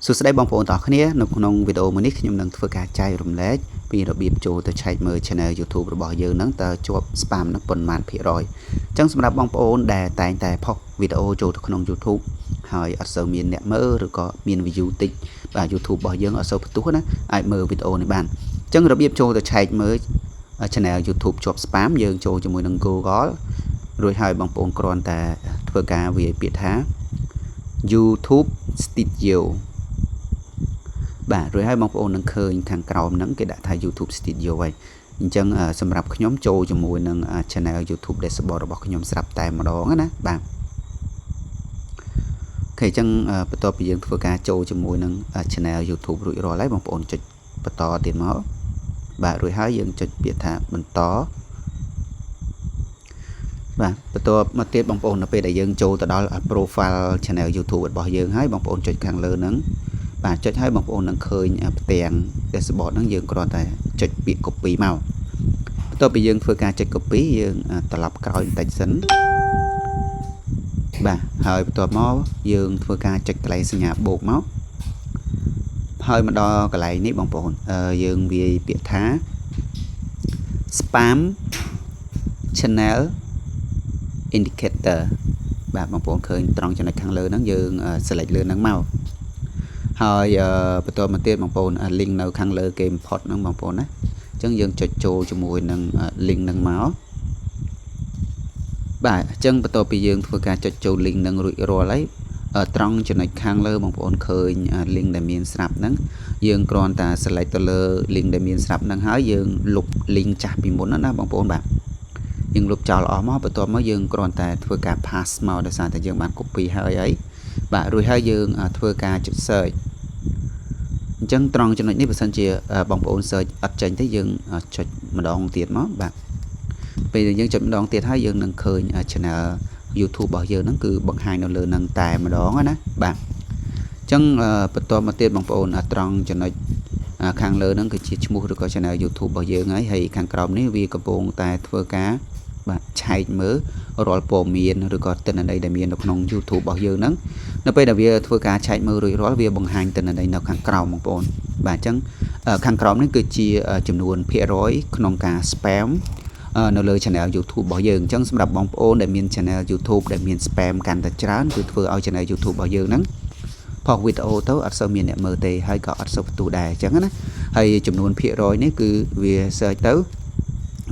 សួស្តីបងប្អូនទាំងអស់គ្នានៅក្នុងវីដេអូមួយនេះខ្ញុំនឹងធ្វើការចែករំលែកពីរបៀបចូលទៅឆែកមើល Channel YouTube របស់យើងហ្នឹងតើជាប់ spam ហ្នឹងប៉ុន្មានភាគរយអញ្ចឹងសម្រាប់បងប្អូនដែលតែងតែផុសវីដេអូចូលទៅក្នុង YouTube ហើយអត់សូវមានអ្នកមើលឬក៏មាន view តិចបាទ YouTube របស់យើងអត់សូវផ្ទុះណាអាចមើលវីដេអូនេះបានអញ្ចឹងរបៀបចូលទៅឆែកមើល Channel YouTube ជាប់ spam យើងចូលជាមួយនឹង Google រួចហើយបងប្អូនគ្រាន់តែធ្វើការវាយពាក្យថា YouTube Studio បាទរួចហើយបងប្អូននឹងឃើញខាងក្រោមហ្នឹងគេដាក់ថា YouTube Studio ហើយអញ្ចឹងសម្រាប់ខ្ញុំចូលជាមួយនឹង Channel YouTube Dashboard របស់ខ្ញុំស្រាប់តែម្ដងណាបាទ OK អញ្ចឹងបន្ទាប់ពីយើងធ្វើការចូលជាមួយនឹង Channel YouTube រួចរាល់ហើយបងប្អូនចុចបន្តទៀតមកបាទរួចហើយយើងចុចពាក្យថាបន្តបាទបន្ទាប់មកទៀតបងប្អូននៅពេលដែលយើងចូលទៅដល់ profile channel YouTube របស់យើងហើយបងប្អូនចុចខាងលើហ្នឹងបាទចុចឲ្យបងប្អូននឹងឃើញផ្ទាំង dashboard ហ្នឹងយើងគ្រាន់តែចុចពាក្យ copy មកបន្ទាប់ពីយើងធ្វើការចុច copy យើងត្រឡប់ក្រោយបន្តិចសិនបាទហើយបន្ទាប់មកយើងធ្វើការចុចកន្លែងសញ្ញាបូកមកហើយមកដល់កន្លែងនេះបងប្អូនយើងវាយពាក្យថា spam channel indicator បាទបងប្អូនឃើញត្រង់ចំណុចខាងលើហ្នឹងយើង select លើហ្នឹងមកហើយបន្តមកទៀតបងប្អូន link នៅខាងលើគេបំផុតហ្នឹងបងប្អូនណាអញ្ចឹងយើងចុចចូលជាមួយនឹង link ហ្នឹងមកបាទអញ្ចឹងបន្ទាប់ពីយើងធ្វើការចុចចូល link ហ្នឹងរួចរាល់ហើយត្រង់ចំណុចខាងលើបងប្អូនឃើញ link ដែលមានស្រាប់ហ្នឹងយើងគ្រាន់តែ select ទៅលើ link ដែលមានស្រាប់ហ្នឹងហើយយើងលុប link ចាស់ពីមុនណាបងប្អូនបាទយើងលុបចោលអស់មកបន្ទាប់មកយើងគ្រាន់តែធ្វើការ paste មកដោយសារតែយើងបាន copy ហើយអីបាទរួចហើយយើងធ្វើការចុច search អញ្ចឹងត្រង់ចំណុចនេះបើសិនជាបងប្អូន search អត់ចេញទេយើងចុចម្ដងទៀតមកបាទពេលដែលយើងចុចម្ដងទៀតហើយយើងនឹងឃើញ channel YouTube របស់យើងហ្នឹងគឺបង្ហាញនៅលើហ្នឹងតែម្ដងណាបាទអញ្ចឹងបន្តមកទៀតបងប្អូនត្រង់ចំណុចខាងលើហ្នឹងគឺជាឈ្មោះឬក៏ channel YouTube របស់យើងហើយហើយខាងក្រោមនេះវាកំពុងតែធ្វើការបាទឆែកមើលរាល់ព័ត៌មានឬក៏ទិន្នន័យដែលមាននៅក្នុង YouTube របស់យើងហ្នឹងនៅពេលដែលវាធ្វើការឆែកមើលរួចរាល់វាបង្ហាញទិន្នន័យនៅខាងក្រោមបងប្អូនបាទអញ្ចឹងខាងក្រោមនេះគឺជាចំនួនភាគរយក្នុងការ spam នៅលើ channel YouTube របស់យើងអញ្ចឹងសម្រាប់បងប្អូនដែលមាន channel YouTube ដែលមាន spam កាន់តែច្រើនគឺធ្វើឲ្យ channel YouTube របស់យើងហ្នឹងផុសវីដេអូទៅអត់សូវមានអ្នកមើលទេហើយក៏អត់សូវផ្ទុះដែរអញ្ចឹងណាហើយចំនួនភាគរយនេះគឺវា search ទៅ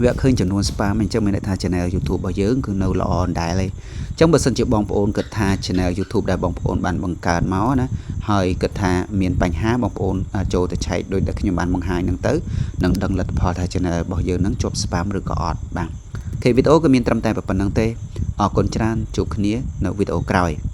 វាឃើញចំនួន spam អញ្ចឹងមានន័យថា channel YouTube របស់យើងគឺនៅល្អដែរទេអញ្ចឹងបើសិនជាបងប្អូនគិតថា channel YouTube ដែលបងប្អូនបានបង្កើតមកណាហើយគិតថាមានបញ្ហាបងប្អូនចូលទៅឆែកដោយដែលខ្ញុំបានបង្ហាញហ្នឹងទៅនឹងដឹងលទ្ធផលថា channel របស់យើងហ្នឹងជាប់ spam ឬក៏អត់បាទ OK វីដេអូក៏មានត្រឹមតែប៉ុណ្ណឹងទេអរគុណច្រើនជួបគ្នានៅវីដេអូក្រោយ។